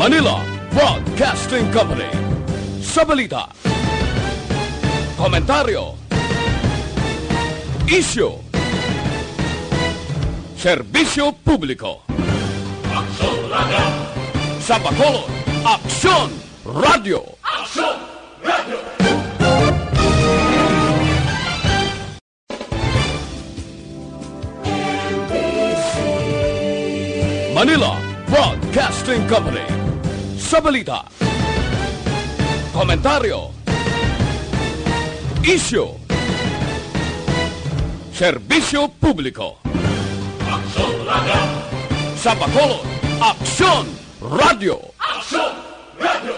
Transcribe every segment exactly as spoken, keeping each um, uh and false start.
Manila Broadcasting Company. Sa balita, komentaryo, isyu, serbisyo publiko. Aksyon Radio. Sa Bacolod, Aksyon Radio. Aksyon Radio. Manila Broadcasting Company. Sa balita, komentaryo, isyu, serbisyo publiko. Aksyon Radio. Sa Bacolod, Aksyon Radio. Aksyon Radio.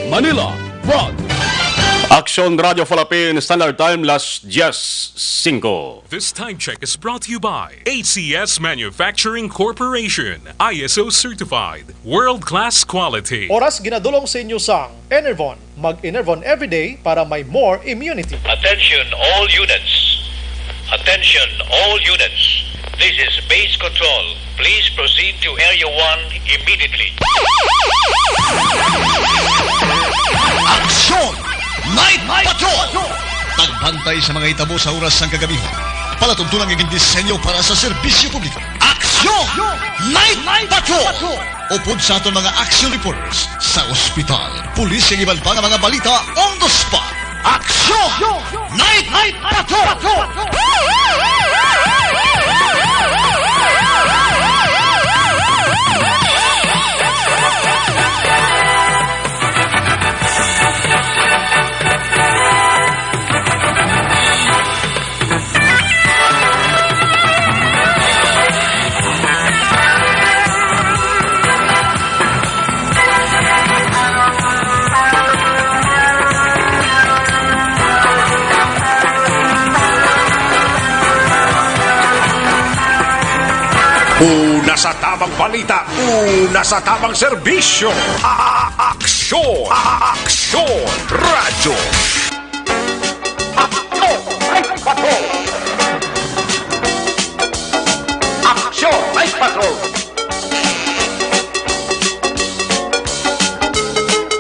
Manila, Broad. Aksyon Radio Philippines, Standard Time, las diez singko. This time check is brought to you by A C S Manufacturing Corporation, I S O certified, world-class quality. Oras ginadulong sa inyo sang Enervon. Mag-Enervon everyday para may more immunity. Attention all units. Attention all units. This is base control. Please proceed to Area one immediately. Aksyon! Night Patrol! Pagbantay sa mga hitabo sa oras sang kagabihan. Palatuntunan nga gindisenyo para sa serbisyo publiko. Aksyon! Night Patrol! Upod sa aton mga action reporters sa ospital, pulis, kag iban pa nga mga balita on the spot. Aksyon! Night Patrol! Una sa tamang balita, una sa tamang serbisyo. A-, a-, aksyon! A-, a-, aksyon! Radyo. Aksyon! Night Patrol! Aksyon! Night Patrol!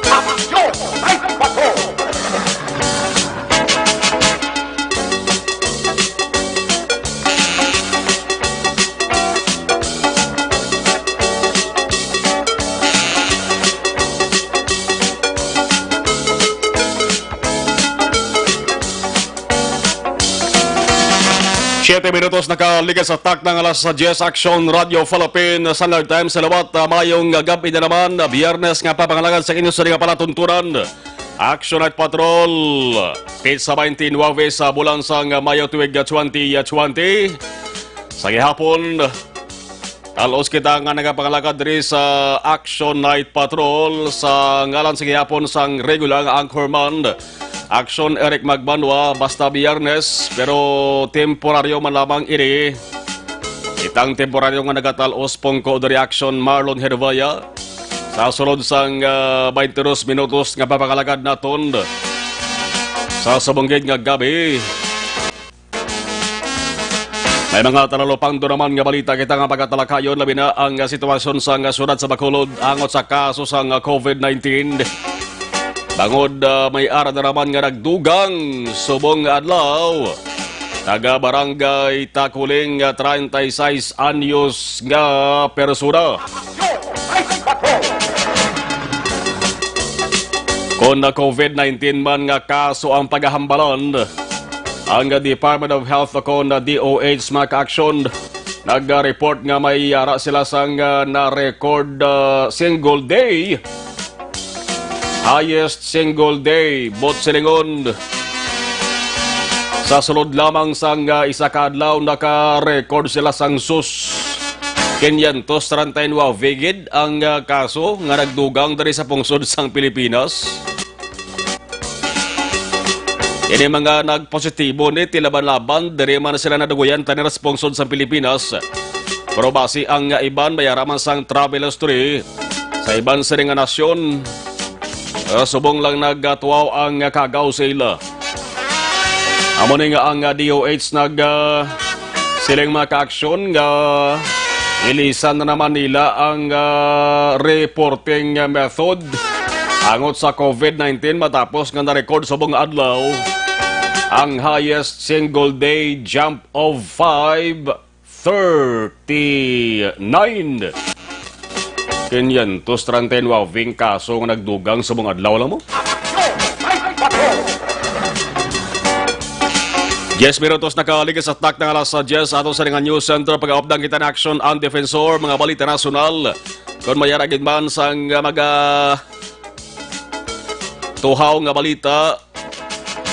Aksyon! Night Patrol! Siyete minutos nakaligas sa takna nga alas diyes. Aksyon Radio Philippines, Standard Time sa liwat. Ah, mayong gab-i na naman, ah, Biyernes nga papangalagad sa inyo sa nga palatuntunan. Action Night Patrol, petsa twenty-nine sa bulan sang Mayo tuig twenty twenty. Sa gihapon, talos kita nga nagapangalagad diri sa Action Night Patrol sa ngalan sa gihapon sang regular nga anchorman, Action Eric Magbanwa, basta Biyernes, pero temporaryo man lamang ini. Itang temporaryo nga nagatalos pungko diri, Action Marlon Hervaya. Sa sulod sang, ah, twenty-two minutos nga papangalagad naton sa subong gid nga gabi, may mga talupangdo naman nga balita kita nga pagatalakayon, labi na ang, ah, sitwasyon sa, ah, siyudad sa Bacolod angot sa kaso sa, ah, covid nineteen. Bangod, ah, may ara na naman nga nagdugang subong nga adlaw, taga Barangay Takuling, ah, treinta y seis anyos nga persona. Kon na covid nineteen man nga kaso ang pagahambalan, ang Department of Health o kon na D O H mga ka-aksyon, nag-report nga may ara sila sang, ah, na-record, ah, single day. Highest single day, buot silingon. Sa sulod lamang sang, ah, isa ka adlaw, naka-record sila sang sus quinientos treinta y nueve gid ang, ah, kaso nga nagdugang diri sa pungsod sang Pilipinas. Ini mga nagpositibo ni tilaban-laban, diri man sila nadugoyan tani sa pungsod sang Pilipinas. Pero basi ang, ah, iban may ara man sang travel history sa iban sini nga nasyon, ah, subong lang nagatuaw ang, ah, kagaw sa ila. Amo ni nga ang, ah, D O H nag, ah, siling mga kaaksyon nga ilisan na naman nila ang, ah, reporting, ah, method angot sa COVID nineteen matapos nga na-record subong adlaw ang highest single day jump of five thirty-nine. Quinientos treinta y nueve ang kaso nga nagdugang subong adlaw lang mo. Diyes minutos nakaligas sa takna nga alas diyes. Ato sa nga news center, pag-update kita na aksyon ang defensor, mga balita nasyonal. Kung may ara gid man sang, ah, mga tuhaw nga balita,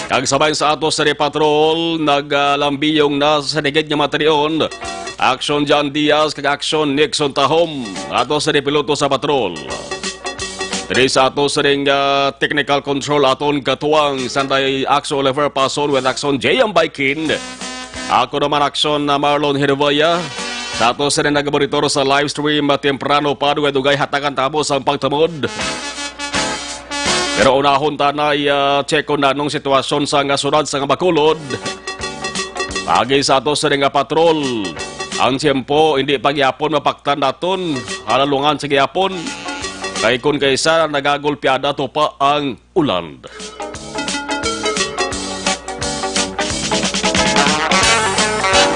kag sabay sa ato sa patrol, nagalambiyong na sa sinigid nga matinion. Aksyon John Diaz kag Aksyon Nixon Tahom. Ato sa piloto sa patrol. Diri sa ato sa ring, ah, technical control, aton katuwang Sanday Aksyon Oliver Pason with Aksyon J M Baikin. Ako naman, Aksyon na Marlon Hervaya. Sa ato sa ring nagamonitor sa live stream, ah, temprano pa, dugay-dugay hatagan tamo sa pagtamod. Pero unahon tanay, ah, check kon anong sitwasyon sa nga syudad sa nga Bacolod. Pagi sa ato sa nga patrol, ang tiyempo hindi pa gyapon mapaktan naton, halalungan sa gyapon. Kay kun kaysa nagagulpiada to pa ang ulan.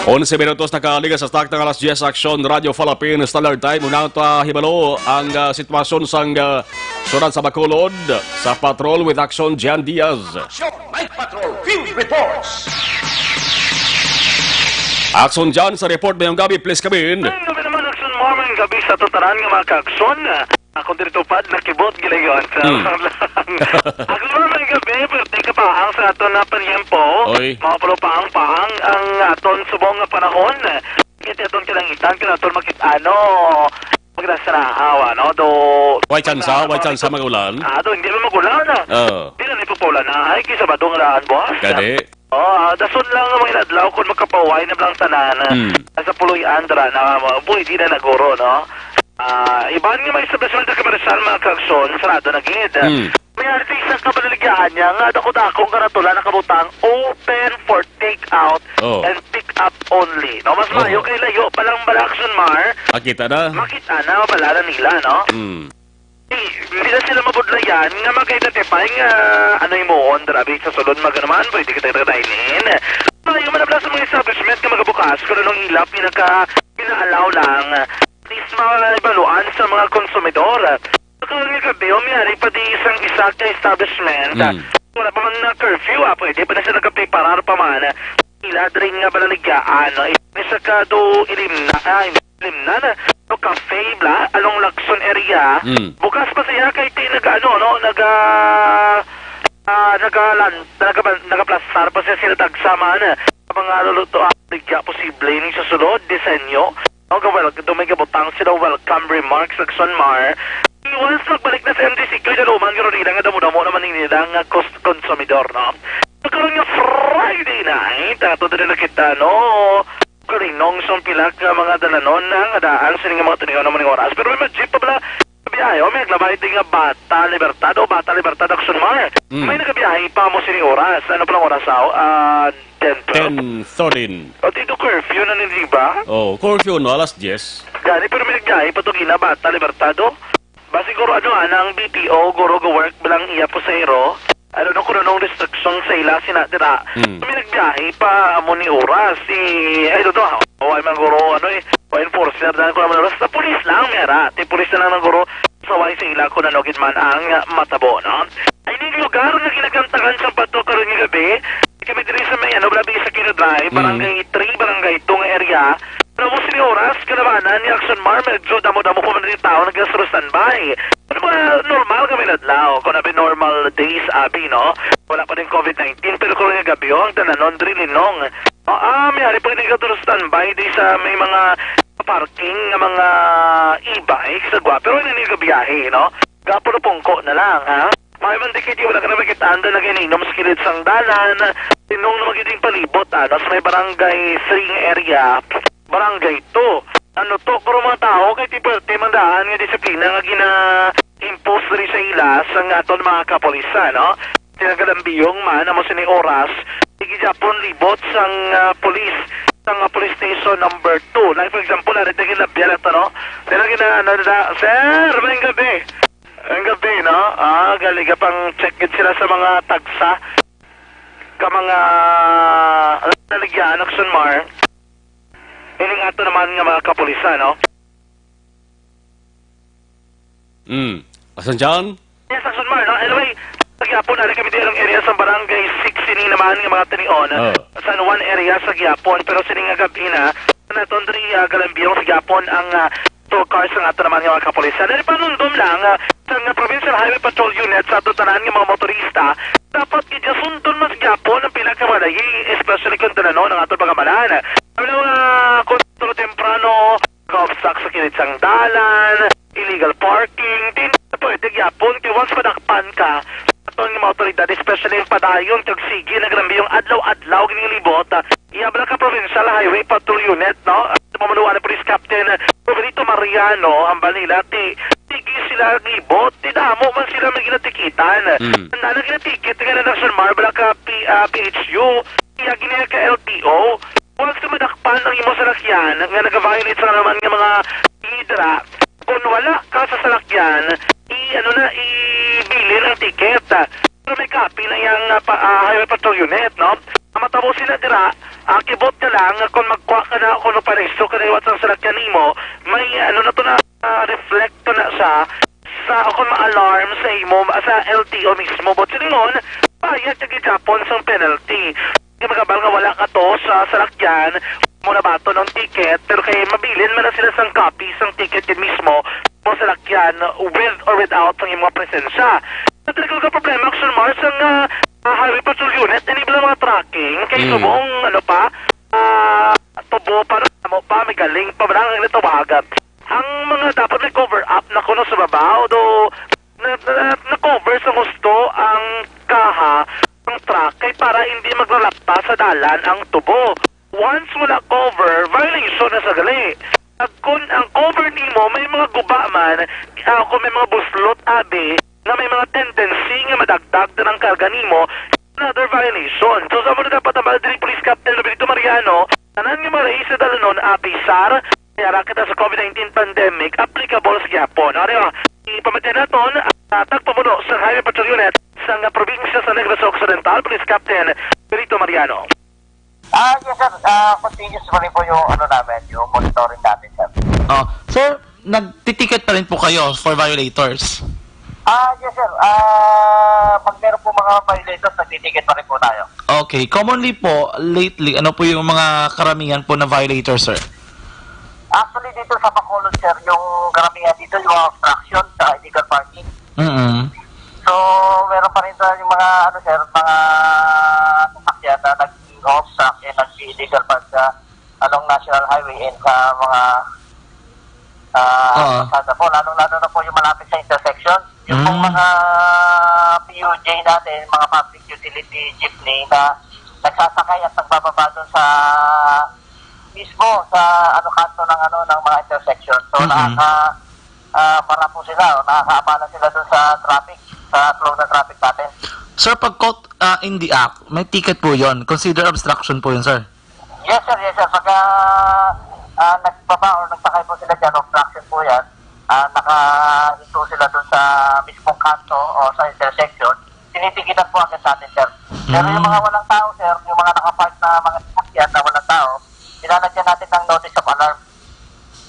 Onse minutos nakaligas sa takna nga alas diyes, Aksyon Radyo Falapin, Standard Time. Unang ta hibalo ang, ah, sitwasyon sang, ah, syudad sa Bacolod sa patrol with Aksyon Jan Diaz. Action Night Patrol Field Reports. Aksyon Jan sa report mayong gabi, please come in. Mayong gabi naman, Aksyon Mar, mayong gabi sa tutaran nga mga kaaksyon. Ako diri tupad, nakibot gilayon sa Hmm. Aksyon Mar, mayong gabi, pwerte ka pa ang sa ato na panyempo. Oy. Mapulo pa ang paang ang aton subong nga panahon. Kaya aton kinangitan, kaya aton makit-, ano, magrasrahaw, ano, do Way tsansa, way tsansa mag-ulan. Ah, do, hindi man mag-ulan, ah. Oo. Di na ni pagpaulan na, ay, kisa ba dong raan, boss? Gani. Oh, ah, dason lang ang mga adlaw kung makapahuway na lang tanan, ah, Hmm. sa puloy-an dira na, ah, pwede na naguro, no? Ah, iban nga may establishment sa komersyal, mga kaaksyon, sarado na gid. Hmm. May ari sa isang kabaligyan niya nga dako-dakong karatula nakabutang "Open for take out Oh. and pick up only." No, mas Oh. maayo kay layo pa lang bala, Aksyon Mar. Makita na. Makita na, mabala na nila, no? Hmm. Di, hindi na sila mabudlayan nga mag-identify nga ano himuon, grabe, sa sulod, magano man, pwede kita dine-in. Maayo man na sa mga establishment nga magabukas kung anong ila pinaka, pina-allow lang. At least, mabaluan sa mga konsumidor. Karon nga gabi, may ari pa di isang isa ka establishment. Mm. Wala pa man na curfew, ah, pwede pa na sila nagkapreparar pa man. Ila diri nga balaligyaan, no? Isa ka do ilimna, ay, ilimna na. No, cafe bla, along Lacson area. Mm. Bukas pa siya kay ti nag-ano, no? Naga, ah, nagalan-, naga-, nagaplastar pa siya sila tagsa man. Mga luluto, ah, ligya posible ni sa sulod, disenyo. O, ga-, well, do may gabutang sila, welcome remarks, Aksyon Mar. Once magbalik na sa M D C Q, daluman, garo nila nga damo-damo naman ni nila nga kos-, konsumidor, no? Karon nga Friday night, ato din nakita, no? Kalinong sa pila ka mga dalanon na nga daan sini nga mga tunion naman ng oras. Pero may jeep pa bala, biyahe, o, may naglabay din nga Bata Libertad, o, Bata Libertad, Aksyon Mar. Mm. May nagabiyahe pa mo sini oras. Ano palang oras, aw? Ah, ten, twelve? Ten thirteen. O, dito curfew na ni, di ba? Oh, curfew, no? Alas diyes. Gani, pero may nagbiyahe pa to gina, Bata Libertad, o. Ba siguro, ano, ana ang B P O, guro, go-work ba lang iya pasahero? Ano, no, kung anong restriction sa ila, sina, dira. Hmm. May nagbiyahe pa, amo ni oras, si, ay, dito, ha? O, ay, man, guro, ano, eh, o, enforcer na, kung ano, basta pulis lang, mera. Ti pulis na lang, guro, sa way sa ila, kung ano, gid man ang matabo, no? Ay, ning lugar nga ginagantahan sa bato karon nga gabi, kami diri sa may, ano, Brabi sa Kinudray, Mm. Barangay three, Barangay two nga area. Pero mo sini oras, kalabanan ni Action Mar, medyo damo-damo pa man rin tao nag-standby. Ano ba, normal kami na adlaw, kung abi normal days, abi, no? Wala pa din COVID nineteen, pero kung yung gabi, oh, ang tananon, diri linong. Oh, ah, may ari pa rin standby di sa may mga parking nga mga e-bike sa Guam. Pero hindi nila biyahe, no? Gapo na pungko na lang, ha? May man di kiti wala ka na makita anda nag-ininom sa kilid sang dalan. Tinong na magiging palibot, ano, sa may barangay three nga area, barangay two. Ano to, pero mga tao, kay ti pwerte man daan nga disiplina nga gina-impose diri sa ila sang aton mga kapulisan, no? Tinagalambiyong man, amo sini oras, sige Yapon libot sang, ah, police, sang, ah, police station number two. Like, for example, ari, tingin na biya na to, no? Pero gina-, ano na, sir, may gabi. Ang gabi, no? Ah, gali ka pang check gid sila sa mga tagsa. Ka mga, ano, naligyan, Action Mar. Ining ato naman nga mga kapulisan, no? Mm. Asan dyan? Yes, Action Mar, no? Anyway, sa gyapon, ari kami diri ang area sa Barangay six, sini naman nga mga tinion. Oh. San Juan area sa gyapon, pero sini nga gabi na, naton diri, ah, galambiyong sa gyapon ang, ah, patrol cars sa ato naman nga mga kapulisan. Ari panumdom lang, ah, sa nga Provincial Highway Patrol Unit sa ato tanan nga mga motorista, dapat gid sundon mas gyapon ang pila ka mga layi, especially kung dalanon ang ato pagamalan. Ano nga, kung temprano, obstruct sa kilid sang dalan, illegal parking, di na pwede gyapon kay once madakpan ka, aton nga mga awtoridad, especially ang padayon kag sige nagrambiyong adlaw-adlaw gining libot, ah, iya bala ka Provincial Highway Patrol Unit, no? Sa pamanuan ni Police Captain Roberto Mariano, ang balila, ti, sige sila libot, ti damo man sila may ginatikitan. Mm. Ang nana ginatikit nga na National Mar, bala ka P-, ah, P H U, iya gini ka L T O. Once nga madakpan ang imong salakyan nga nag-violate sa naman nga mga idra, kung wala ka sa salakyan, i-, ano na, ibilin ang ticket. Pero may copy na yang, ah, pa-, ah, Highway Patrol Unit, no? Ang matabo sila dira, ah, kibot ka lang, kung magkuha ka na, kung magparehistro ka na iwat sa salakyan nimo, may, ano na to na, ah, reflect to na siya sa, kung ma-alarm sa imo, sa L T O mismo. But silingon, bayad ka gid gyapon sang penalty. Di magabal nga wala ka to sa salakyan, mo nabaton ang ticket, pero kay mabilin man na sila sang copy sang ticket gid mismo mo salakyan, with or without ang imong presensya. Sa technical nga problema, Action Mar, sang, ah, ah, Highway Patrol Unit, ini bala mga tracking, kay Mm. subong, ano pa, ah, tubo pa, ano pa, may galing pa, wala ang natawagan. Ang mga dapat may cover up na kuno sa baba, although na, na, na-cover sa husto ang kaha ang truck kay para hindi maglalakpa sa dalan ang tubo. Once wala cover, violation na sa gali. At kung ang cover nimo may mga guba man, ah, kung may mga buslot, abi, nga may mga tendency nga madagdag din ang karga nimo, another violation. So, sa muna dapat ang Madrid Police Captain Roberto Mariano, tanan nga mga race sa dalanon, apisar, kaya ra kita sa COVID nineteen pandemic, applicable sa gyapon. Ano yun? Ipamatihan naton, ah, tagpamuno sa Highway Patrol Unit sa nga probinsya sa Negros Occidental, Police Captain Benito Mariano. Ah, yes, sir. Ah, continuous pa rin po yung ano namin, yung monitoring namin, sir. Oh, sir, nagtiticket pa rin po kayo for violators? Ah, yes, sir. Ah, pag meron po mga violators, nagtiticket pa rin po tayo. Okay. Commonly po, lately, ano po yung mga karamihan po na violators, sir? Actually, dito sa Bacolod, sir, yung karamihan dito, yung mga obstruction sa illegal parking. Mm-mm. So, meron pa rin, sir, yung mga, ano, sir, mga sasakyan na nag-obstruct and nag-illegal park sa along National Highway and sa mga, ah, Oo. kalsada po, lalong-lalo na po yung malapit sa intersection. Yung pong Mm. mga P U J natin, mga public utility jeepney na nagsasakay at nagbababa doon sa mismo sa, ano, kanto ng, ano, ng mga intersection. So, Mm-mm. nakaka-, ah, para po sila, o, nakakaabala sila doon sa traffic, sa flow ng traffic natin. Sir, pag caught, ah, in the act, may ticket po yon. Consider obstruction po yun, sir. Yes, sir. Yes, sir. Pagka, ah, nagbaba or nagsakay po sila dyan, obstruction po yan. Ah, nakahinto sila doon sa mismong kanto o sa intersection, tinitikitan po agad sa atin, sir. Pero yung Mm. mga walang tao, sir, yung mga nakapark na mga sasakyan na walang tao, nilalagyan natin ng notice of alarm.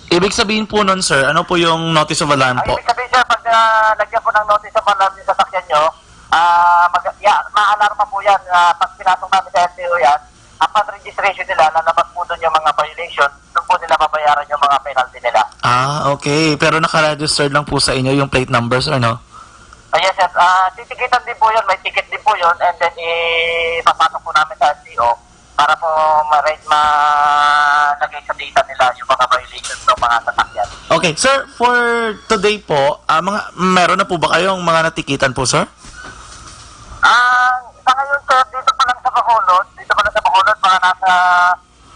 Ibig sabihin po nun, sir, ano po yung notice of alarm Ang po? Ibig sabihin, sir, pag, ah, lagyan po ng notice of alarm yung sasakyan nyo, ah, mag-, ya-, ma-alarma po yan. Ah, pag pinasok namin sa L T O yan, upon registration nila, lalabas po dun yung mga violation, dun po nila babayaran yung mga penalty nila. Ah, okay. Pero naka-registered lang po sa inyo yung plate number, sir, no? Ah, yes, sir. Ah, titikitan din po yun. May ticket din po yun. And then, ipapasok po namin sa L T O para po ma-, malagay sa data nila yung mga violations ng mga sasakyan. Okay, sir, for today po, ah, mga, meron na po ba kayong mga natikitan po, sir? Ah, sa ngayon, sir, dito pa lang sa Bacolod, dito pa lang sa Bacolod, mga nasa,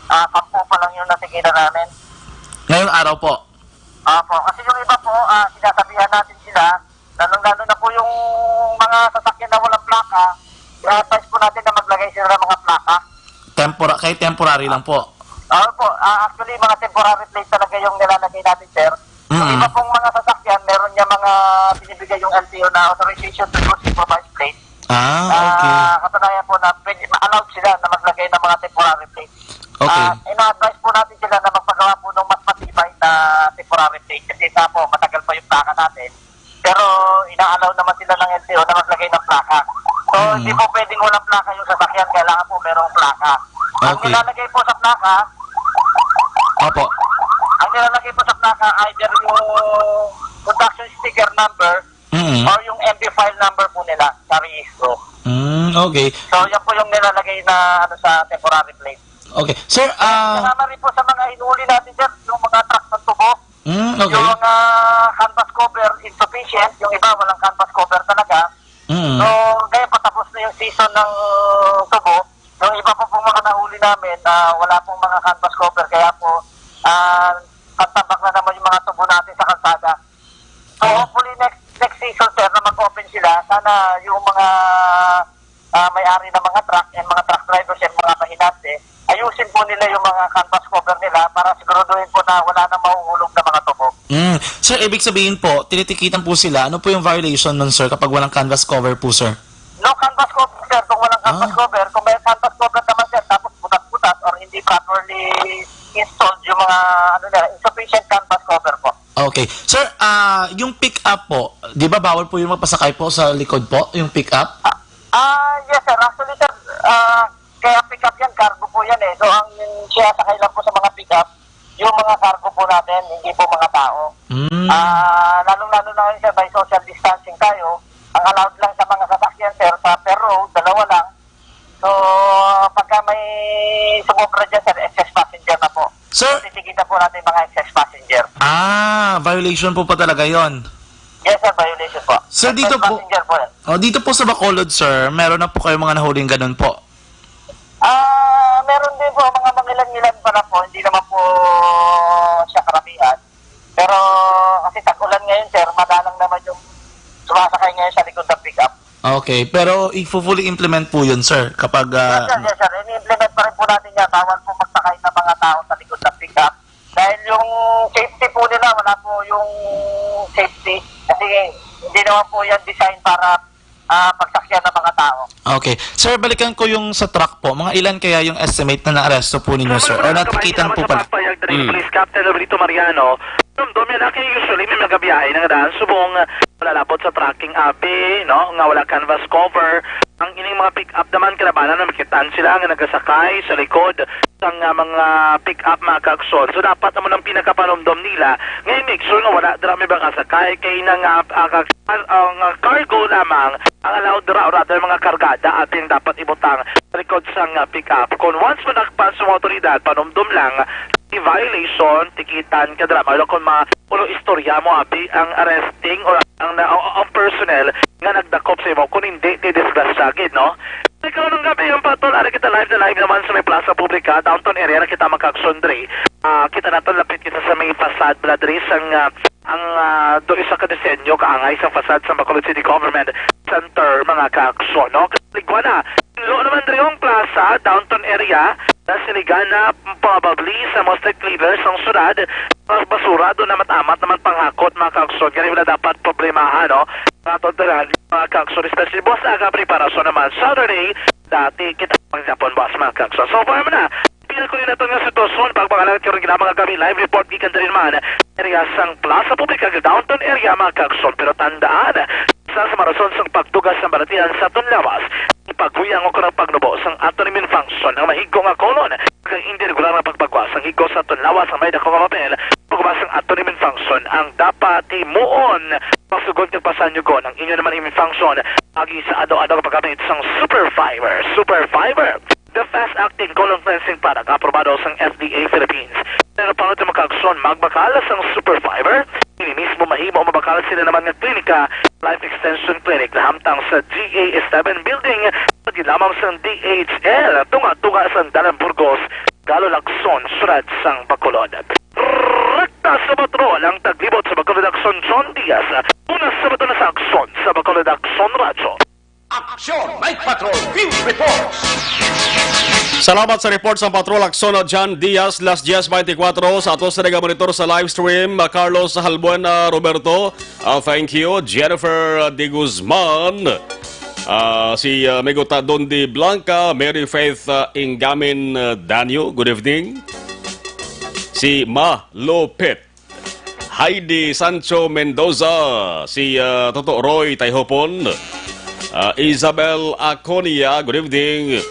ah, sampu pa lang yung natikitan namin. Ngayong araw po? Opo, kasi yung iba po, ah, sinasabihan natin sila, lalong-lalo na po yung mga sasakyan na walang plaka, i-advise po natin na maglagay sila ng mga plaka. Ay, temporary lang po. Oo po. Ah, actually, mga temporary plate talaga yung nilalagay natin, sir. Yung Mm. iba pong mga sasakyan, meron niya mga binibigay yung L T O na authorization to use improvised plate. Ah, okay. Ah, katunayan po na pwede, ma-allowed sila na maglagay ng mga temporary plate. Okay. Ah, ina-advise po natin sila na magpagawa po ng mas matibay na temporary plate kasi nga po, matagal pa yung plaka natin. Pero ina-allow naman sila ng L T O na maglagay ng plaka. So, Mm. hindi po pwedeng walang plaka yung sasakyan. Kailangan po merong plaka. Ang Okay. nilalagay po sa plaka, Opo. ang nilalagay po sa plaka, either yung production sticker number Mm. or yung M P file number po nila sa rehistro. Mm, okay. So, yan po yung nilalagay na, ano, sa temporary plate. Okay. Sir, ah, Kasama rin po sa mga hinuhuli natin, sir, yung mga truck ng tubo. Mm, okay. Yung mga canvas cover, insufficient. Yung iba, walang canvas cover talaga. Mm. So, ngayon, patapos na yung season ng tubo. Yung iba po pong mga nahuli namin, ah, wala pong mga canvas cover. Kaya po, ah, patabak na naman yung mga tubo natin sa kalsada. So, Ah. hopefully, next next season, sir, na mag-open sila, sana yung mga, ah, may-ari ng mga truck, yung mga truck drivers, yung mga pahinante, ayusin po nila yung mga canvas cover nila para siguraduhin po na wala nang mahuhulog na mga tubo. Mm. Sir, ibig sabihin po, tinitikitan po sila. Ano po yung violation nun, sir, kapag walang canvas cover po, sir? No canvas cover, sir, kung walang canvas Ah. cover. Kung may canvas cover naman, sir, tapos butas-butas or hindi properly installed yung mga, ano nila, insufficient canvas cover po. Okay. Sir, ah, yung pick up po, di ba bawal po yung magpasakay po sa likod po, yung pick up? Ah, ah, yes, sir. Actually, sir, ah, kaya pick up yan, cargo po yan eh. So, ang sinasakay lang po sa mga pick up, yung mga cargo po natin, hindi po mga tao. Mm. Ah, lalong-lalo na ngayon, sir, by social distancing tayo, ang allowed lang sa mga sasakyan, sir, sa per row, dalawa lang. So, pagka may sumobra dyan, sir, excess passenger na po. Sir? Titikita po natin mga excess passenger. Ah, violation po pa talaga yon. Yes, sir, violation po. Sir, dito Excess po, passenger po yan. Oh, dito po sa Bacolod, sir, meron na po kayong mga nahuling ganun po? Ah, meron din po, mga mangilan-ngilan pa na po, hindi naman po siya karamihan. Pero kasi tag-ulan ngayon, sir, madalang naman yung sumasakay ngayon sa likod ng pick-up. Okay, pero i-fully implement po yun, sir, kapag, ah, Yes, sir, yes, sir. Ini-implement pa rin po natin yan. Bawal po magsakay ng mga tao sa likod ng pick-up. Dahil yung safety po nila, wala po yung safety. Kasi hindi naman po yan design para, ah, pagsakyan ng mga tao. Okay. Sir, balikan ko yung sa truck po. Mga ilan kaya yung estimate na naaresto po ninyo, sir? Or natikitan po pala? Sa pagpahayag diri ni Mm. Police Captain Roberto Mariano, dumdom yan, kay usually may mga biyahe na nga daan subong, ah, wala labot sa tracking abi, no? Nga wala canvas cover. Ang ining mga pick-up naman, kalabanan na makitaan sila nga nagasakay sa likod sang, ah, mga pick-up, mga kaagsoon. So, dapat naman ang pinakapanumdom nila nga i-make sure nga wala dira may makasakay kay na nga, ah, kag-, ah, ang, ah, cargo lamang ang allowed dira, or rather, mga kargada ating dapat ibutang sa likod sang, ah, pick-up. Kung once mo nakapasok ang otoridad, panumdom lang, i-violation, tikitan ka dira. Malo kung ma-, ulo istorya mo, abi, ang arresting or ang, na-, ang, ang personnel nga nagdakop sa imo. Kung hindi, ti disgrasya gid, no? Ikaw nung gabi yung patol, ari kita live na live naman sa may Plaza Publica, downtown area na kita, mga kaagsoon, diri. Ah, kita nato, lapit kita sa may facade, bala, diri sang, ah, ang, ah, do isa ka disenyo kaangay sa facade sa Bacolod City Government Center, mga kaagsoon, no? Ligwa na. Lo naman diri ang plaza, downtown area, na siligana, probably sa mga street cleaners sang syudad, mga basura do na matamat naman panghakot, mga kaagsoon. Gani wala dapat problemahan, no? Mga tontonan, mga kaagsoon, especially buwas aga, preparasyon naman Saturday, dati kita pang Japon buwas, mga kaagsoon. So, far man na, pila ko rin nato nga sitwasyon, pagpangalan karon gid mga gabi, live report gikan diri man, area sang Plaza Publica, downtown area, mga kaagsoon. Pero tandaan, sa, sa marason sang pagdugas sang balatian sa aton lawas, ipaguyang o kanang pagnubo sang aton immune function ang mahigo nga colon, kag hindi regular nga pagpagwa sang higo sa aton lawas ang may dako nga papel pagwa sang aton immune function ang dapat himuon. Pasugon kag pasanyugon ang inyo naman immune function agi sa adlaw-adlaw nga paggamit sang Super Fiber. Super Fiber, the fast-acting colon cleansing product, aprobado sang F D A Philippines. Pero panguto, mga kaagsoon, magbakal sang Super Fiber. Ini mismo mahimo mabakal sila naman nga klinika, Life Extension Clinic, na hamtang sa G A S seven Building, sa lamang sang D H L, tunga-tunga sang Dalan Burgos, Galo, Lacson, Syudad sang Bacolod. Rekta sa patrol ang taglibot sa Bacolod, Lacson, John Diaz. Una sa Bacolod, Lacson, sa Bacolod, Lacson Radyo. Aksyon Night Patrol Field Reports. Salamat sa report sa Patrol Aksyon, John Diaz, las diez veinticuatro. Sa ato sa nagamonitor sa live stream, Carlos Halbuena Roberto, ah, thank you. Jennifer De Guzman, ah, si, ah, Miguta Dondi Blanca, Mary Faith, ah, Ingamin, ah, Danyo, good evening. Si Ma Lopet, Heidi Sancho Mendoza, si, ah, Toto Roy Tayhopon, ah, Isabel Aconia, good evening.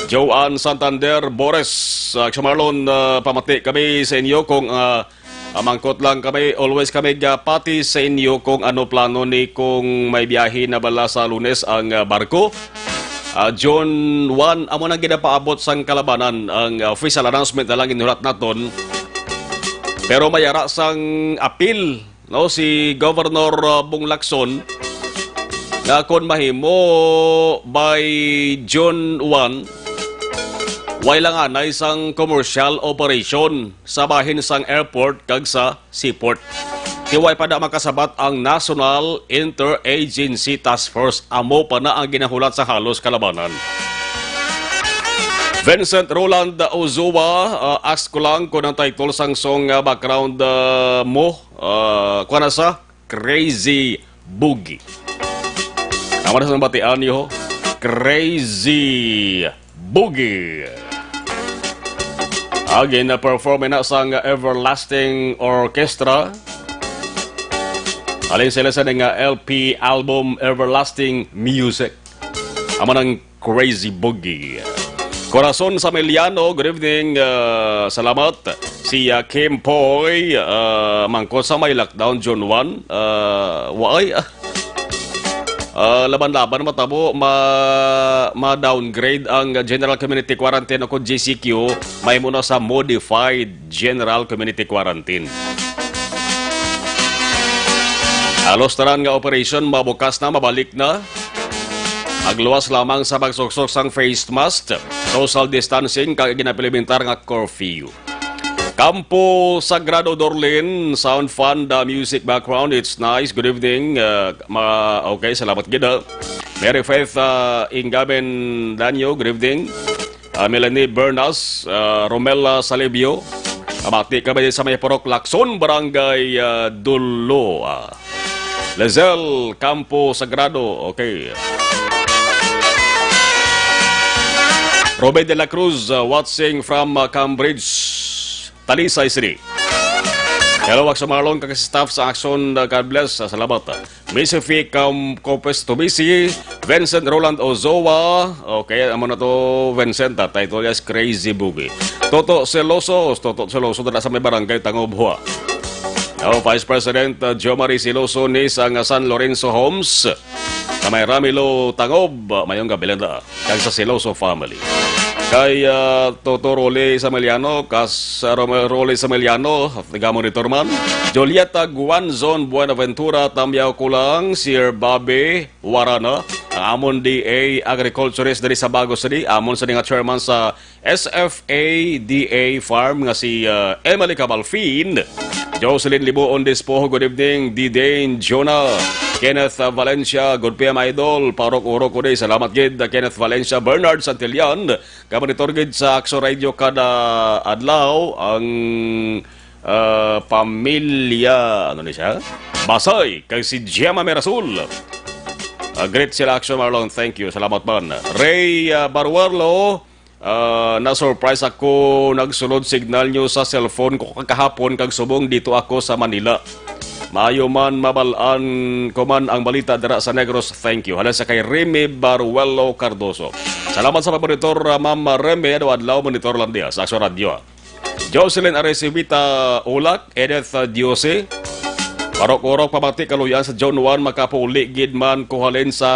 Joanne Santander Bores, ah, Aksyon Marlon, ah, pamati kami sa inyo kung, ah, ah, mangkot lang kami, always kami gapati sa inyo kung ano plano ni kung may biyahe na bala sa Lunes ang, ah, barko. Ah, June one, amo nang ginapaabot sang kalabanan ang, ah, official announcement na lang inulat naton. Pero may ara sang apil, no, si Governor, ah, Bong Lacson nga kon mahimo by June one, way lang anay sang commercial operation sa bahin sang airport kag sa seaport. Kay way pa na makasabat ang National Interagency Task Force. Amo pa na ang ginahulat sa halos kalabanan. Vincent Roland Ozoa, ah, ask ko lang kung ang title sang song, ah, background, ah, mo, ah, kuwan na sa Crazy Boogie. Amo na sa batian niyo, Crazy Boogie. Again, na-perform na sang Everlasting Orchestra. Halin sila sa nga L P album Everlasting Music. Amo nang Crazy Boogie. Corazon Sameliano, good evening. Ah, salamat. Si, ah, Kim Poy, ah, mangko sa may lockdown June one. Ah, waay, ah. Ah, laban-laban matabo ma, ma-downgrade ang General Community Quarantine o kung G C Q, may muna sa modified General Community Quarantine. Halos tanan nga operation mabukas na, mabalik na. Magluwas lamang sa pagsuksok sang face mask, social distancing, kag ginapilimentar nga curfew. Campo Sagrado Dorlin, sound fun, the music background, it's nice. Good evening. Uh, ma okay, salamat gid, ah. Mary Faith, uh, Ingaben Danyo, good evening. Ah, Melanie Bernas, ah, Romela Salibio. Amati kami sa may Purok Lacson, Barangay, ah, Dulo. Ah, Lizelle Campo Sagrado, okay. Robin de la Cruz, ah, watching from, ah, Cambridge, Talisay City. Hello, Aksyon Marlon, kag staff sa Aksyon, ah, God bless. Ah, salamat. Misifi Cam-, Copes Tubisi, Vincent Roland Ozoa. Okay, amo na to, Vincent, ah, title is Crazy Boogie. Toto Celoso, Toto Celoso, dala sa may barangay Tangob, Hua. Oh, Vice President, ah, Jo Marie Celoso ni sa nga San Lorenzo Homes. Kamay Ramilo Tangob, ah, mayong gabi lang da. Kag sa Celoso family. Kay, ah, Toto Rolly Sameliano, kas, ah, Romel Rolly Sameliano, taga-monitor man. Julieta Guanzon Buenaventura, tamyaw ko lang, Sir Bobby Warana, ang amon D A agriculturist diri sa Bago City, amon sa nga chairman sa S F A D A Farm nga si, ah, Emily Cabalfin. Jocelyn Libuon Dispoho, good evening. Didane Jonah, Kenneth, ah, Valencia, good P M idol. Parok Urok ko di. Salamat gid, ah, Kenneth Valencia, Bernard Santillan. Kamonitor gid sa Aksyon Radio kada adlaw ang, ah, pamilya, ano ni siya? Basay, kag si Gemma Mirasul. Ah, greet sila, Aksyon Marlon. Thank you. Salamat man. Ray, ah, Baruerlo, ah, na-surprise ako. Nagsulod signal nyo sa cellphone ko kakahapon kag subong dito ako sa Manila. Maayo man mabal-an ko man ang balita dira sa Negros. Thank you. Halin sa kay Remy Baruelo Cardoso. Salamat sa pagmonitor, ah, Ma'am Remy. Adlaw-adlaw monitor lang diya sa Aksyon Radyo, ah. Jocelyn Arecibita Ulak, Edith, ah, Diose. Parok-urok pamati kaluyan sa June one, makapauli gid man ko halin sa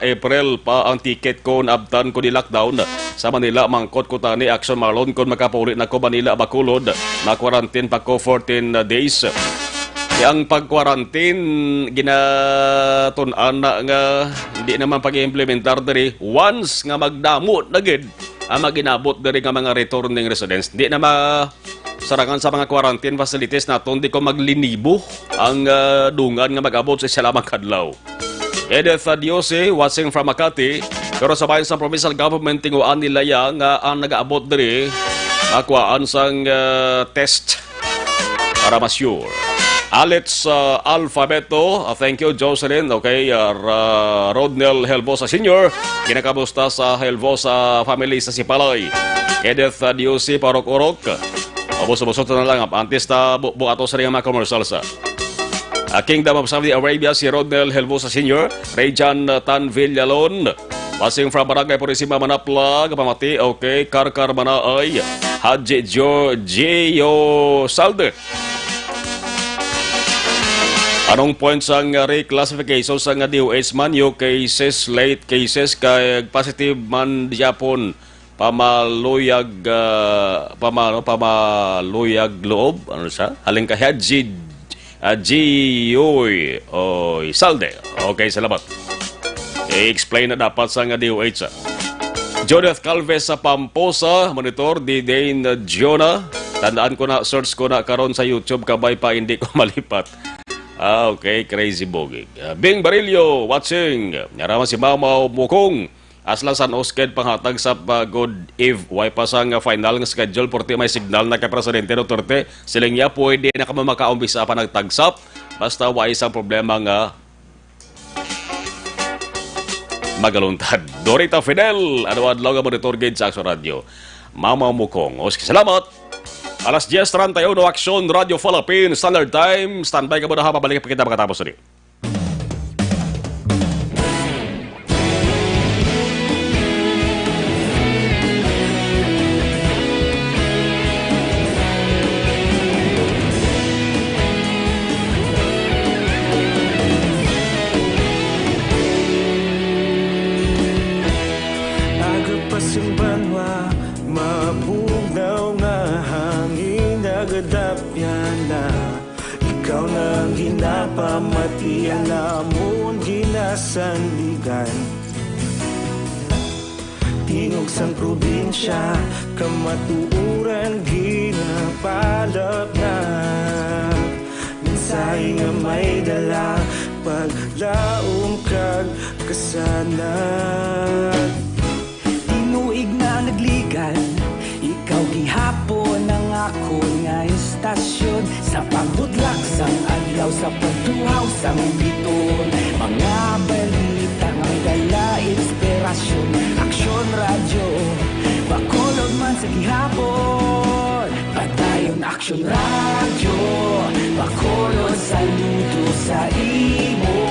April pa ang ticket ko, naabtan ko ni lockdown. Sa Manila, mangkot ko tani, Aksyon Marlon, kon makapauli na ko Manila, Bacolod, na-quarantine pa ko fourteen days. Kaya ang pag-quarantine, ginatun-an na nga hindi naman pag-iimplementar diri once nga magdamo na gid ang maginabot diri nga mga returning residents. Hindi na ma-, sarangan sa mga quarantine facilities naton, di ko maglinibo ang, ah, dungan nga mag-abot sa isa lamang kadlaw. Edith, uh, Diose, watching from Makati. Pero sa bahin sa provincial government, tinguhaan nila ya nga ang nagaabot diri makuhaan sang, uh, test para ma-sure. Alex, uh, Alfabeto, uh, thank you, Jocelyn. Okay, uh, Ra-, Rodnel Helvosa Senior, kinakamusta sa Helvosa family sa Sipalay. Edith, uh, Diose, Parok-Orok. Ubos-ubos na lang, antes ta bu-, buhaton sa mga commercial sa, ah, Kingdom of Saudi Arabia, si Rodnel Helvosa Senior, Rayjan, ah, Tan Villalon, passing from Barangay Purisima, Manapla, kapamati, okay, Karkar Manaay, Haji Jo-, Gio Salde. Anong point sang, ah, reclassification sang, ah, D O H man, new cases, late cases, kay positive man gyapon? Pamaluyag, ah, pama-, ano, pamaluyag loob, ano siya? Halin kay Haji, ah, Gioy, oy, Salde. Okay, salamat. I-explain na dapat sa nga D O H, ah. Judith Calves sa Pamposa, monitor, di Dane Jonah. Tandaan ko na, search ko na karon sa YouTube, kabay pa, hindi ko malipat. Ah, okay, crazy bogey. Ah, Bing Barillo, watching. Naraman si Mama Mukong. Asla San Oscar panghatag sa pa-, good eve. Way pa sang final nga schedule, porti may signal na kay Presidente Duterte. Siling niya, pwede na kamo makaumpisa pa nagtagsap. Basta way isang problema nga magaluntad. Dorita Fidel, ano adlaw nga monitor gid sa Action Radio. Mama Mukong. O, sige, salamat. Alas diyes treinta y uno, Action Radio Philippines, Standard Time. Standby ka muna ha, pabalik pa kita makatapos ni. Aga pa sing banwa, mabugnaw nga hangin, nagadapya na. Ikaw na ang ginapamatian, amon ginasandigan. Tingog sang probinsya, kamatuoran ginapalapnap. Mensahe nga may dala, paglaom kag kasanag. Tinuig na nagligan, ikaw gihapon ang akon nga estasyon. Sa pagbutlak sang adlaw, sa pagtuhaw sang bituon, mga balita nga may dala inspirasyon. Aksyon Radyo, Bacolod man sa gihapon. Padayon Aksyon Radyo, Bacolod, saludo sa imo.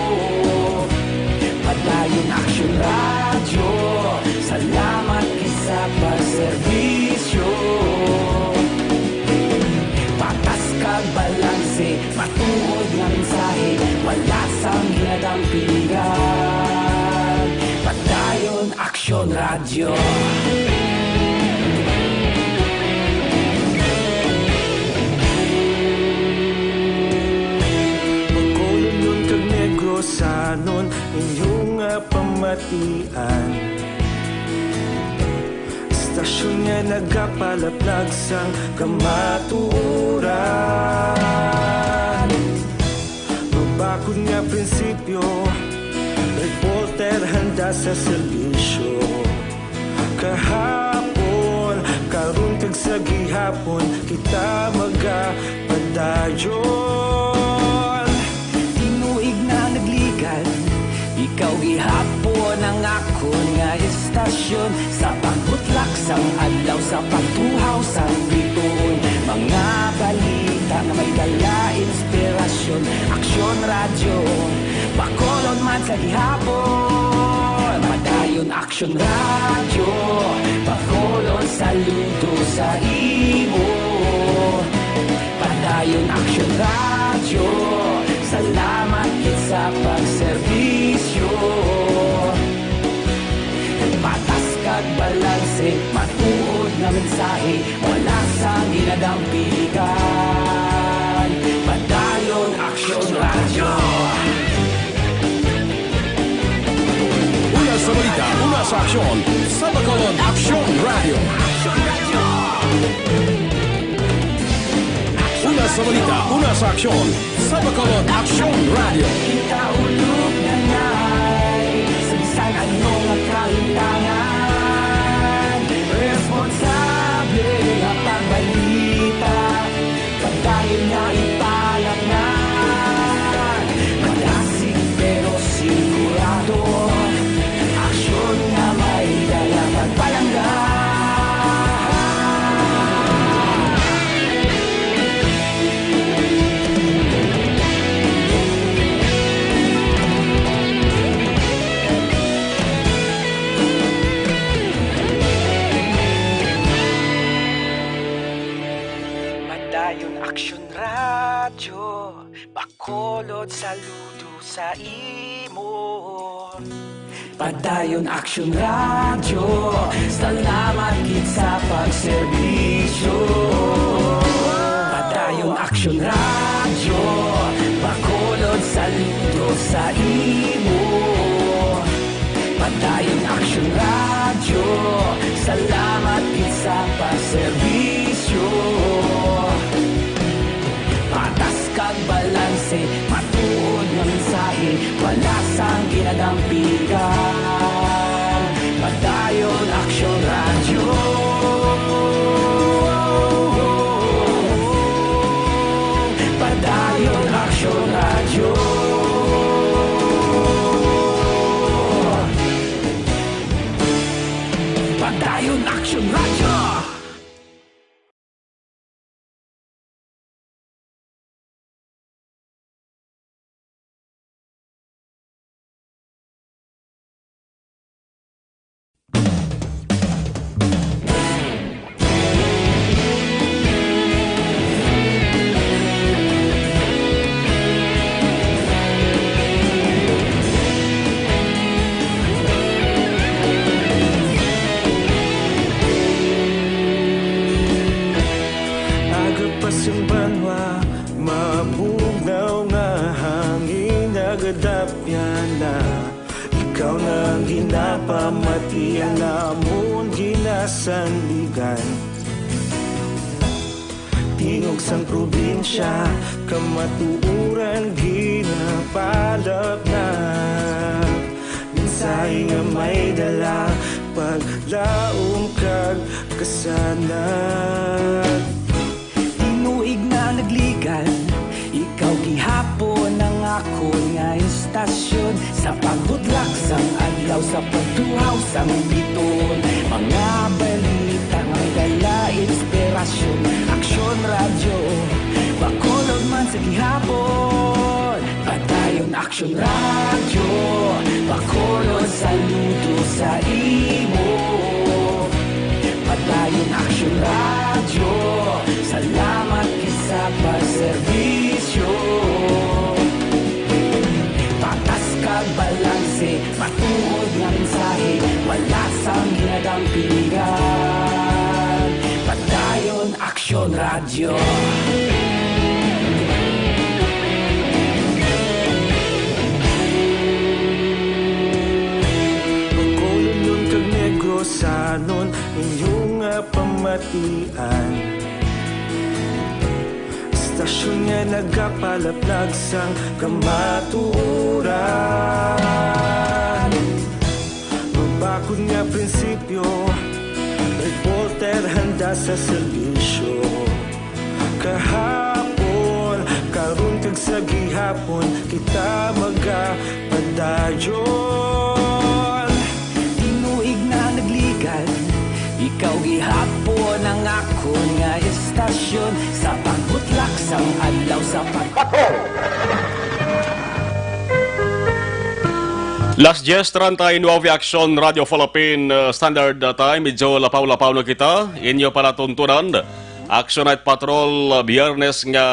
Padayon Aksyon Radyo, salamat gid sa pagserbisyo. Patas kag balanse, matuod nga mensahe, wala sang ginadampigan. Padayon Aksyon Radyo. Bacolodnon kag Negrosanon, inyo nga pamatian. Estasyon nga nagapalaplag sang kamatuoran. Mabakod nga prinsipyo, reporter handa sa serbisyo. Kahapon, karon kag sa gihapon, kita magapadayon. Tinuig na nagligan, ikaw gihapon ang akon nga estasyon. Sa pagbutlak sang adlaw, sa pagtuhaw sang bituon, mga balita nga may dala inspirasyon. Aksyon Radyo, Bacolod man sa gihapon. Padayon Aksyon Radyo, Bacolod, saludo sa imo. Padayon Aksyon Radyo, salamat gid sa pagserbisyo. Patas kag balanse, matuod nga mensahe, wala sang ginadampigan. Padayon Aksyon Radyo. Una sa balita, una sa aksyon, sa Bacolod Aksyon Radyo. Una sa balita, una sa aksyon, sa Bacolod Aksyon Radyo. Kita ulog na nga. Saludo sa imo. Padayon Aksyon Radyo, salamat gid sa pagserbisyo. Padayon Aksyon Radyo, Bacolod, saludo sa imo. Padayon Aksyon Radyo, salamat gid sa pagserbisyo. Patas kag balanse, matuod nga mensahe, wala sang ginadampigan. Padayon Aksyon Radyo. Padayon Aksyon Radyo. Padayon Aksyon Radyo. Aga pa sang banwa, mabugnaw nga hangin nagadapyan na. Ikaw na ang ginapamatian namon ginasandigan. Tingog sang probinsya, kamatuoran ginapalapnap. Mensahe nga may dala, paglaom kag kasanag. Tinuig na nagligan, ikaw gihapon ang akon nga istasyon. Sa pagbutlak sang adlaw, sa pagtuhaw sang biton, mga balita nga may dala inspirasyon. Aksyon Radyo, Bacolod man sa gihapon. Padayon Aksyon Radyo, Bacolod, saludo sa imo. Padayon Aksyon Radyo, salamat gid sa pagserbisyo. Patas kag balanse, matuod nga mensahe, wala sang ginadampigan. Padayon Aksyon Radyo. Bacolod kag Negrosanon, inyo nga pamatian. Istasyon nga nagapalaplag sang kamatuoran. Mabakod nga prinsipyo, reporter handa sa serbisyo. Kahapon, karon kag sa gihapon, kita magapadayon. Tinuig na nagligan, ikaw gihapon ang akon nga istasyon. Sa pagbutlak sang adlaw, sa pag- Las diez treinta y nueve, Aksyon Radyo Philippine, uh, Standard, uh, Time. Medyo lapaw-lapaw na kita. Inyo palatuntunan, Aksyon Night Patrol, uh, Biyernes nga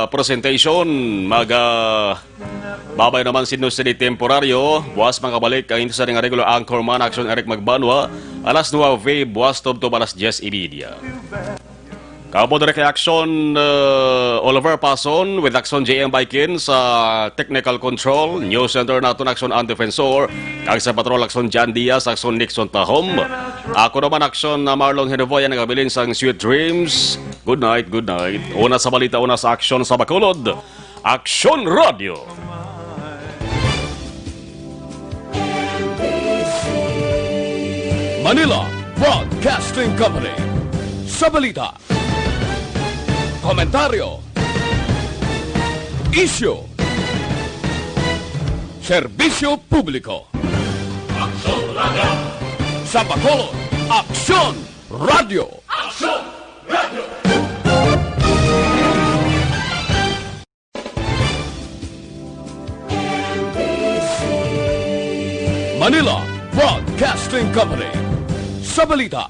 presentation. Maga-, babay naman si News City temporaryo. Buwas makabalik ang inyo sa ring regular anchorman, Aksyon Eric Magbanwa. Alas nuebe, buwas tubtob alas diez y media. Kamo diri kay Aksyon, uh, Oliver Pason with Aksyon J M Baikin sa technical control. News Center naton Aksyon Ann Defensor, kag sa patrol Aksyon Jan Diaz, Aksyon Nixon Tahom. Ako naman Aksyon na Marlon Henovoya nagabilin sang Sweet Dreams. Good night, good night. Una sa balita, una sa aksyon sa Bacolod. Aksyon Radyo. Manila Broadcasting Company. Sa balita, komentaryo, isyu, serbisyo publiko. Aksyon Radyo. Sa Bacolod, Aksyon Radyo. Aksyon Radyo. Manila Broadcasting Company. Sa balita,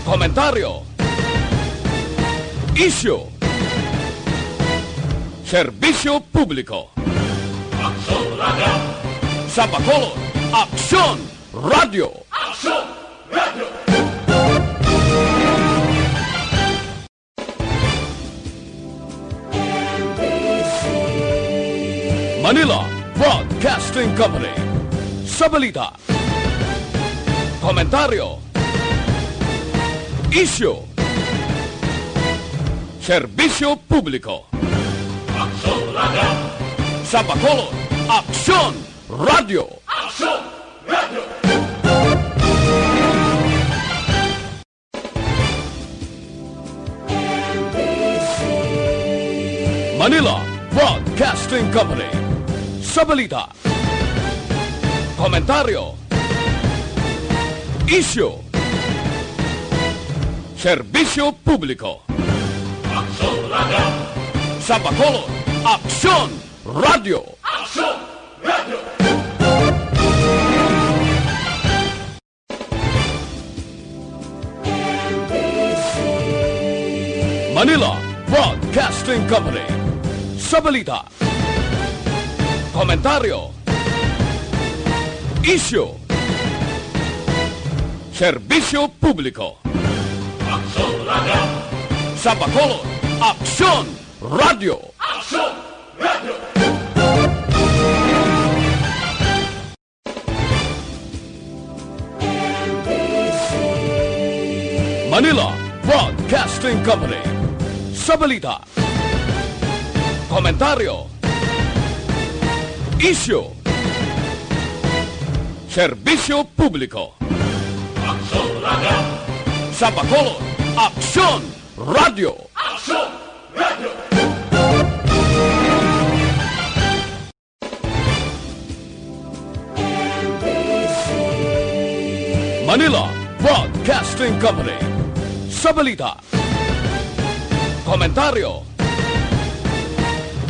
komentaryo, isyu, Serbisyo Publiko. Aksyon Radio. Sa Bacolod, Aksyon Radio. Aksyon Radio. Manila Broadcasting Company. Sa balita, komentaryo, isyu, serbisyo publiko. Aksyon Radio. Sa Bacolod, Aksyon Radio. Aksyon Radio. Manila Broadcasting Company. Sa balita, komentaryo, isyu, serbisyo publiko. Aksyon Radio. Sa Bacolod, Aksyon Radio. Aksyon Radio. Manila Broadcasting Company. Sa balita, komentaryo, isyu, serbisyo publiko. Aksyon Radio. Sa Bacolod, Aksyon Radio. Aksyon Radio. Manila Broadcasting Company. Sa balita, komentaryo, isyu, serbisyo publiko. Aksyon Radio. Sa Bacolod, Aksyon Radio. Aksyon Radio. Manila Broadcasting Company. Sa balita, komentaryo,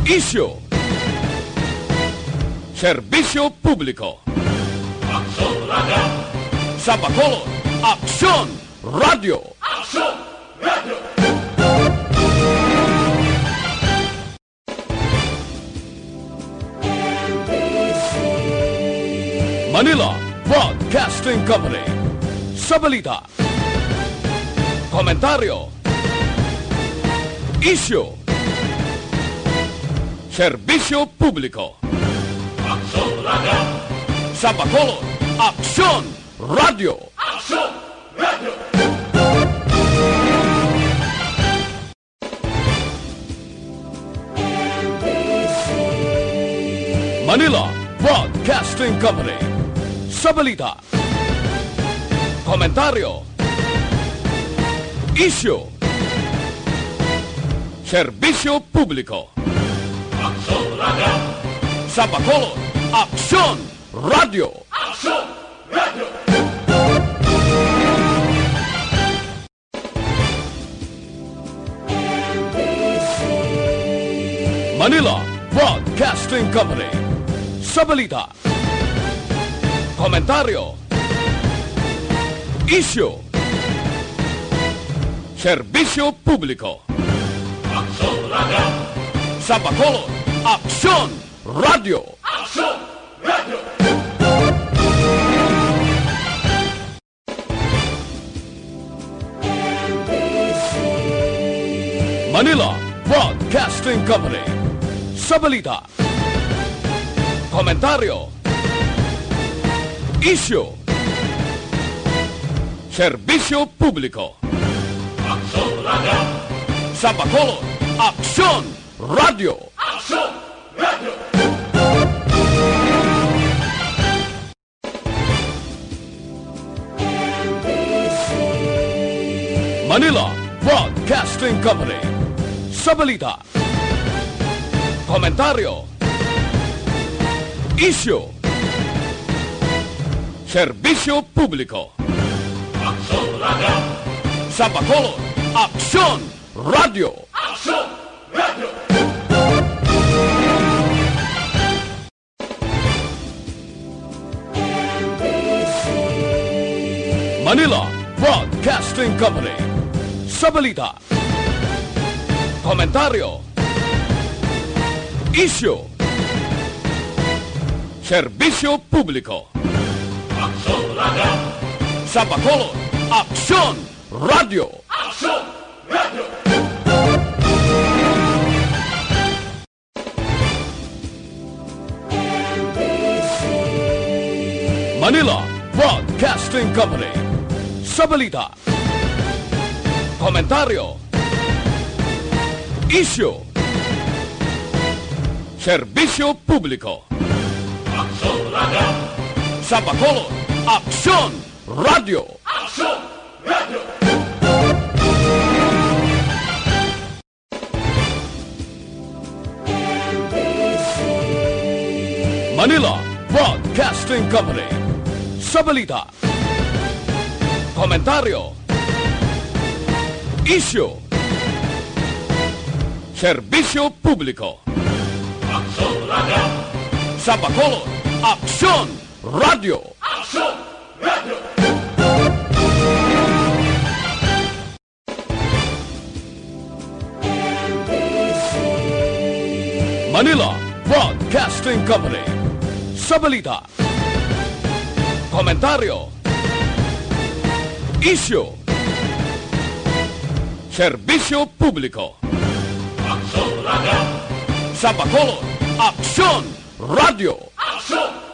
isyu, serbisyo publiko. Aksyon Radio. Sa Bacolod, Aksyon Radio. Aksyon Radio. Manila Broadcasting Company. Sa balita, komentaryo, isyu, serbisyo publiko. Aksyon Radio. Sa Bacolod, Aksyon Radio. Aksyon Radio. Manila Broadcasting Company. Sa balita, komentaryo, isyu, serbisyo publiko. Aksyon Radio. Sa Bacolod, Aksyon Radio. Aksyon Radio. Manila Broadcasting Company. Sa balita, komentaryo, isyu, serbisyo publiko. Aksyon Radio. Sa Bacolod, Aksyon Radio. Aksyon Radio. Manila Broadcasting Company. Sa balita, komentaryo, isyu, serbisyo publiko. Aksyon Radio. Sa Bacolod, Aksyon Radio. Aksyon Radio. Manila Broadcasting Company. Sa balita, komentaryo, isyu, serbisyo publiko. Aksyon Radio. Sa Bacolod, Aksyon Radio. Aksyon Radio. Manila Broadcasting Company. Sa balita, komentaryo, Isyu. Serbisyo publiko. Aksyon Radio. Sa Bacolod, Aksyon Radio. Aksyon Radio. Manila Broadcasting Company. Sa balita, komentaryo, isyu, serbisyo publiko. Aksyon Radio. Sa Bacolod, Aksyon Radio. Aksyon Radio. Manila Broadcasting Company. Sa balita, komentaryo, isyu, serbisyo publiko. Aksyon Radio. Sa Bacolod, Aksyon Radio. Aksyon Radio. Manila Broadcasting Company. Sa balita, komentaryo, isyu, serbisyo publiko. Aksyon Radio. Sa Bacolod, Aksyon Radio. Aksyon